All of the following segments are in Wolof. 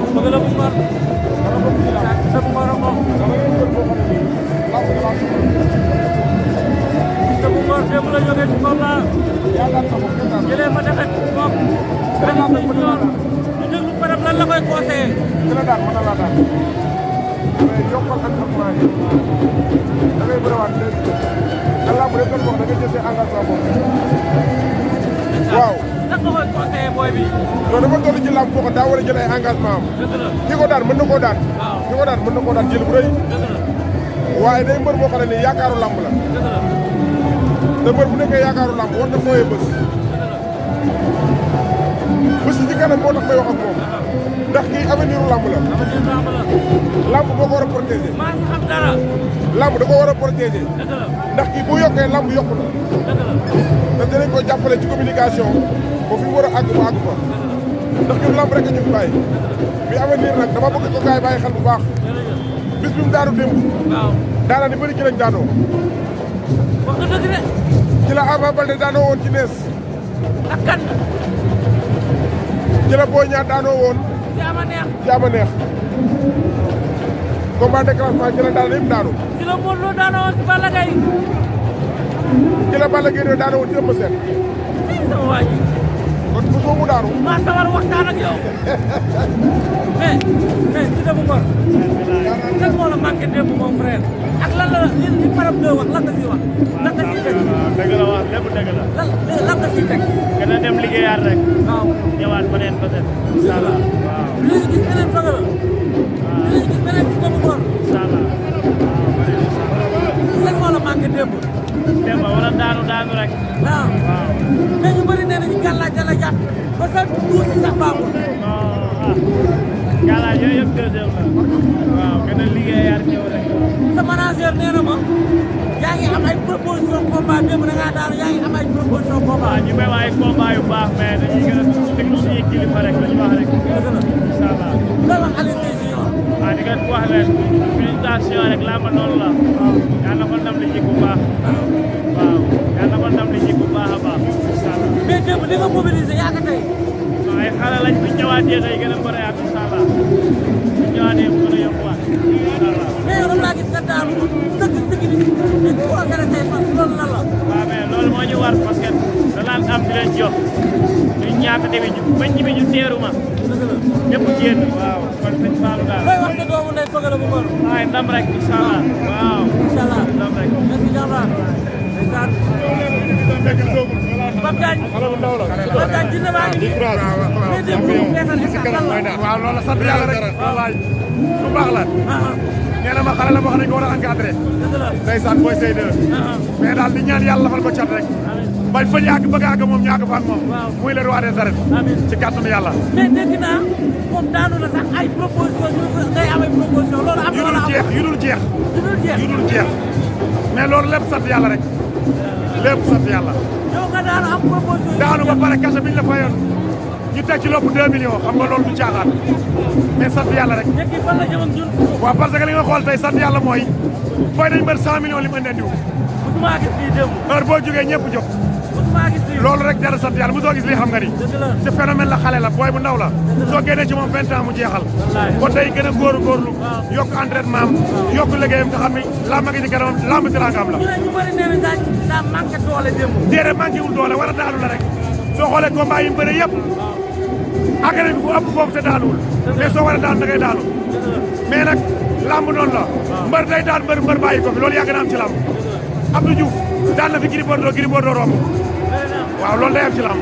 Magala Bumbar. Sa Bumbar mo. Sa Bumbar dia mulai joget sekolah. Jadi apa dekat kok? Ini lupa dalam lalu kau kuasa. Keladaan, mana ladaan? Yokkal ak alquran yi da ngay bëriwaat Allah bu def wax da ngay jël engagement boobu waaw Nak ko conseiller boy bi. loolu dafa toll ci lamb boo daa war a jël ay engagement am ki ko daan mën na koo daan ki ko daan mën na koo daan jël bu rëy waaye day mbër boo xam ne nii yaakaaru lamb la te mbër bu nekkee yaakaaru lamb war na fooyee bés bés ci kanam moo tax may wax ak moom ndax kii avenir lamb la lamb boo ko war a protéger Maa xam dara. lamb da ko war a protéger ndax kii bu yokkee lamb yokku na te dinañ ko jàppale ci communication ba fi mu war a àgg mu àgg fa ndax ñun lamb rek a ñu fi bàyyi bi avenir nag dama bëgg ko gaay bàyyi xel bu baax bis bi mu daanu démb daana ni bëri ci lañ daanoo Wax nga dëgg de. ci la Ama Baldé daanoo woon ci nees Ak kan. ci la Boy Niang daanoo woon Jaama neex. jaama neex combat déclenchement ci la daana yëpp daanu Ci la Modou Lo daanoo woon ci Balla Gaye. ci la Balla Gaye daanoo woon ci Eumeu Sène Sama waa ji. kon bu soo mu daanu Maa sawar waxtaan ak yow. mais ci dama ngor. Lan moo la manqué démb mon frère. Ak lan la li faram de wax lan nga siy wax. Lan nga siy teg. dëgg la wax lépp dëgg la. lan nga siy teg. gën a dem liggéeyaat rek. waaw ñëwaat beneen peut-être. incha allah waaw. léegi gis beneen fanga la. léegi gis beneen ci dama ngor. incha allah lan moo la manqué démb. démb wala daanu rek. waaw waaw. mais ñu bëri nee nañu gàllaaj la jàpp ba sa tuuti sax baaxul. gala yooyu yëpp deuxième la. waaw gën a liggéeyaat ñëw rek. sa manager nee na ma yaa ngi am ay proposition combat démb da ngaa daanu yaa ngi am ay proposition combat. waaw ñu may wax ay combat yu baax mais dañuy gën a déglu suñuy kilifa rek la ñu wax rek. dëgg la incha allah. loolu wax Alioune Sèye Junior. waaw di ngeen wax leen félicitation rek laa ma noonu la. waaw yàlla ko ndam li ji bu baax. waaw yàlla ko ndam li ji bu baax a baax. incha allah. mais démb li nga mobilisé yaa ko tey. waaw ay xale lañ bu ñu ñëwaatee day gën a bëre ak incha allah bu ñu ñëwaatee mu gën a yokkuwaat incha allah. mais yow dama laa gis nga daanu dëgg dëgg ni ku ko gën a tey fan loolu lan la. waaw mais loolu moo ñu war parce que da daan am di leen jox ñu ñàkk tamit ñu bañ ñibbi ñu teeru ma ñëpp génn waaw kon sëñ Fallou daal. looy wax sa doomu ndey fëgg la bu mën. waaye ndam rek incha allah waaw. incha allah ndam rek. merci jàmbaar. ndeysaan. Pape Diagne. Pape Diagne dina maa ngi nii. mais démb bu ñu feesal est-ce que lan la. waaw loolu la sant yàlla rek wallaay lu baax la nee na ma xale la boo xam ne ko war a encadré dëgg la. ndeysaan booy sey de mais daal di ñaan yàlla lafal ko cat rek bañ fa ñu àgg bëgg a àgg moom ñu àgg fa ak moom muy le roi des arènes ci kàttanu yàlla mais dégg naa moom daanu na sax ay proposition yu ngay am ay proposition loolu am na wala am yu dul jeex yu dul jeex yu dul jeex mais loolu lépp sant yàlla rek lépp sant yàlla yow nga daanu am proposition daanu ba pare kase biñ la fayoon ñu teg ci lopp 2 millions xam nga loolu du caaxaan mais sant yàlla rek nekk fan la jëm ak ñun waaw parce que li nga xool tey sant yàlla mooy fay nañ mbër 100 millions li mu indi andiwu musuma gis lii démb heure boo jógee ñëpp jóg musuma gis lii loolu rek jar sant yàlla mosoo gis lii xam nga ni dëgg la ci phénomène la xale la booy bu ndaw la soo génnee ci moom 20 ans mu jeexal kon day gën a góorlu yokk entraînement am yokk liggéeyam nga xam ni làmb gi ci kanamam làmb tiraangam la ñu ne ñu bëri nee nañ daa manqué doole démb déedéet manqué wul doole war a daanu la rek soo xoolee combat yi mu bëre yëpp àgg nañ fu ëpp foofu te daanuwul mais soo war a daan da ngay daanu mais nag làmb noonu la mbër day daan mbër bàyyi ko fi loolu yàgg na am ci làmb Abdou Diouf daan na fi Gris Bordeaux romb waaw loolu day am ci làmb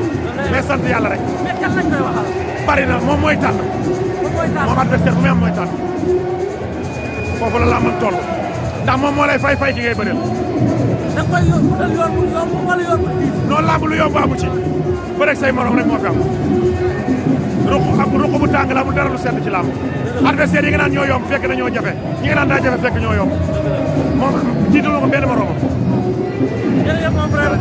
mais sant yàlla rek mais kan lañ koy waxal bari na moom mooy tànn moom adversaire bu muy am mooy tànn foofu la làmbam toll ndax moom moo lay fay ki ngay bëreel da koy wutal yoon bu yomb wala yoon bu diis noonu làmb lu yomb amu ci bëreeg say morom rek moo fi am ruq bu tàng la bu dara lu sedd ci làmb adversaire yi nga naan ñoo yomb fekk na ñoo jafe ñi nga naan daa jafe fekk ñoo yomb moom jiitalu ko benn moromam jërëjëf mon frère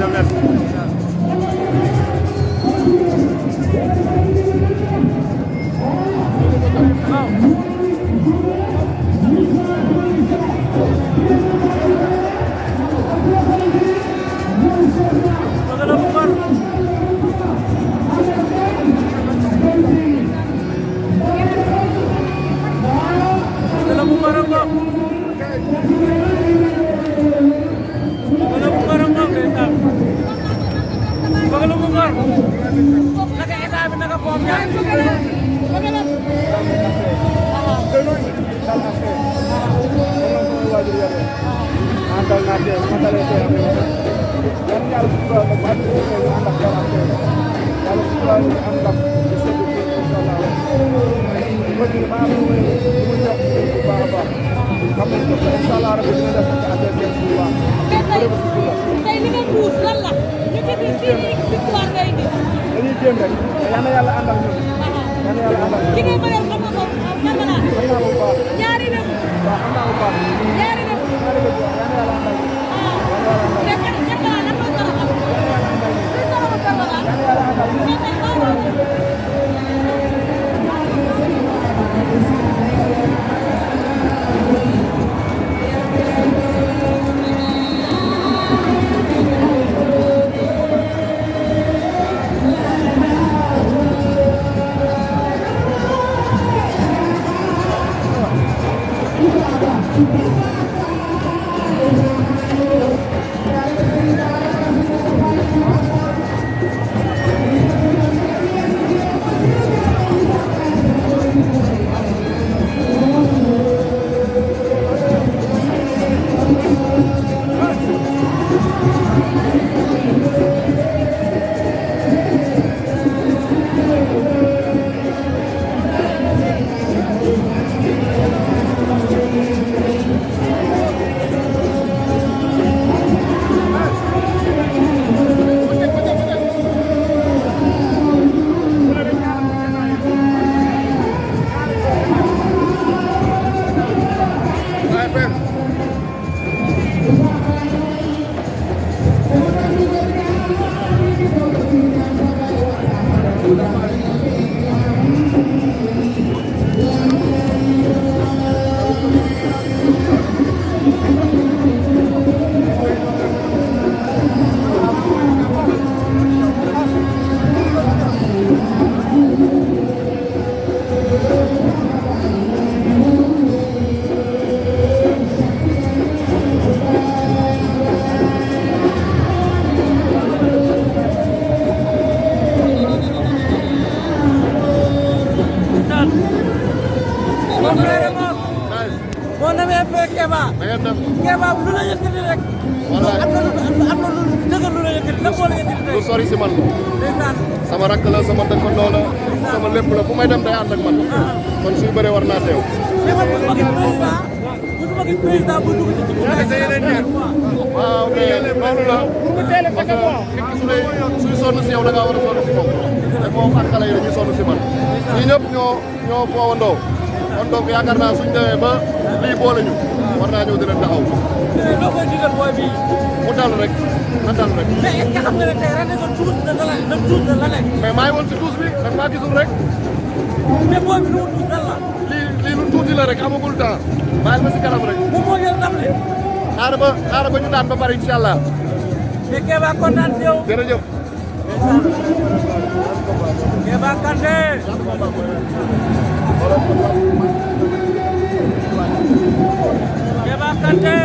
tey li nga puus lan la ñu gis ni si victoire ngay indi. dañuy jéem rek yal na yàlla ànd ak ñun. yal na yàlla ànd ak ñun. ki ngay bëreel xam nga ko xam nga la. xam naa ko bu baax. ñaari dem. waaw xam naa ko bu baax. ñaari dem. ñaari dem waaw yal na yàlla ànd ak ñun. mais kat kat la lan mooy saraxam. luy saraxam kan la. yal na yàlla ànd ak ñun. Kéba lu la yëkkati rek. wallaay am na lu dëgg lu la yëkkati lan moo la yëkkati tey. lu sori si man la. ndeysaan. sama rakk la sama dëkkandoo la sama lépp la fu may dem day ànd ak man. kon suy bëree war naa teew. mais man mosuma gis président bu dugg ci waaw mais loolu la. parce que nit ki su dee suy sonn si yow da ngaa war a sonn si moom. te moom ak xale yi dañuy sonn si man. ñii ñëpp ñoo foowandoo. kon donc yaakaar naa suñ demee ba lii boole ñu. war naa ñëw di leen taxaw. loo koy digal booy bii. mu dal rek na dal rek. mais est-ce que xam nga ne tey ren nga tuus na la nekk. mais maa ngi woon si tuus bi nag maa gisul rek. mais booy bi nu mu tuus lan la. lii lu tuuti la rek amagul temps. bàyyil ma si kanam rek. moom moo jël ndam li. xaaral ba ñu daan ba pare incha allah. mais Kéba kontaan si yow. jërëjëf. Kéba Kanté. Kéba Kanté.